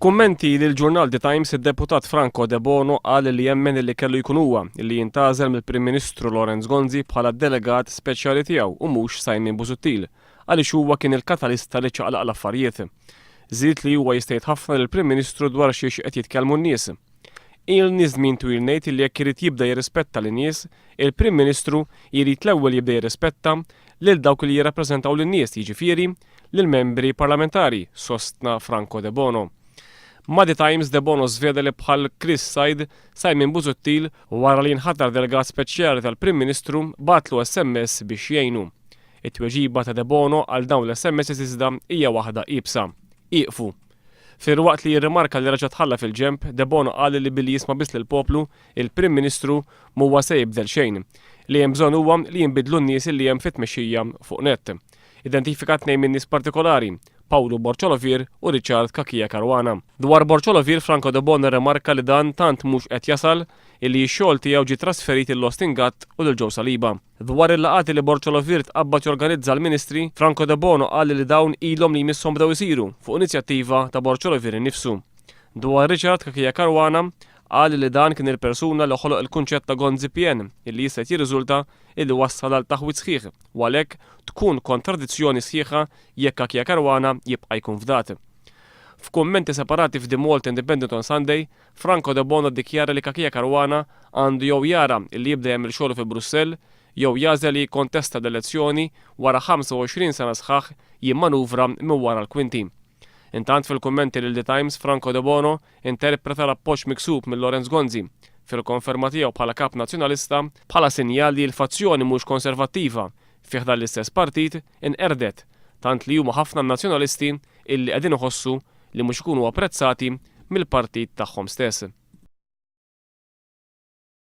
F'kummenti lill-ġurnal The Times id-Deputat Franco Debono qal li jemmen li kellu jkun huwa li jintgħażel mill-Prim Ministru Lawrence Gonzi bħala d-delegat speċjali tiegħu u mhux Simon Busuttil għaliex huwa kien il-katalista li ċaqlaq l-affarijiet. Żied li huwa jista' jgħid ħafna lill-Prim Ministru dwar xiex qed jitkellmu n-nies. Ilni żmien twil ngħid li jekk irid jibda jirrispetta lin-nies, il-Prim Ministru jrid l-ewwel jibda jirrispetta lil dawk li jirrappreżentaw lin-nies, jiġifieri lill-membri parlamentari, sostna Franco Debono. Ma' The Times, Debono żvela li bħal Chris Said, Simon Busuttil, wara li nħatar delegat speċjali tal-Prim Ministru, bagħatlu SMS biex jgħinu. It-tweġiba ta' Debono għal dawn l-SMSs iżda hija waħda iebsa. Ieqfu. Filwaqt li jirrimarka li reġa' tħalla fil-ġenb, Debono qal li billi jisma' biss lill-poplu, il-Prim Ministru m'huwa se jibdel xejn. Li hemm bżonn huwa li jinbidlu n-nies li hemm fit-tmexxija fuq nett. Identifika tnejn min-nies partikolari, Pawlu Borg Olivier u Richard Cachia Caruana. Dwar Borg Olivier, Franco Debono rrimarka li dan tant mhux qed jasal illi x-xogħol tiegħu ġie trasferit lil Austin Gatt u lil Joe Saliba. Dwar il-laqgħat li Borg Olivier tqabbad jorganizza għall-Ministri, Franco Debono qal li dawn ilhom li jmisshom bdew isiru fuq inizjattiva ta' Borg Olivier innifsu. Dwar Richard Cachia Caruana, qal li dan kien il-persuna li ħoloq il-kunċett ta' Gonzi PN illi issa qed jirriżulta illi wassal għal taħwid sħiħ u għalhekk tkun kontradizzjoni sħiħa jekk Cachia Caruana jibqa' jkun fdat. F'kummenti separati f'The Malta Independent on Sunday, Franco Debono ddikjara li Cachia Caruana għandu jew jara illi jibda jagħmel xogħlu fi Brussell jew jagħżel li jikkontesta l-elezzjoni wara 25 sena sħaħ jimmanuvra minn wara l-kwinti. Intant fil-kummenti lil The Times, Franco Debono interpreta l-appoġġ miksub minn Lawrence Gonzi fil-konferma tiegħu bħala Kap Nazzjonalista bħala sinjal li l-fazzjoni mhux konservattiva fi ħdan l-istess partit inqerdet tant li huma ħafna n-Nazzjonalisti illi qegħdin iħossu li mhux ikunu apprezzati mill-partit tagħhom stess.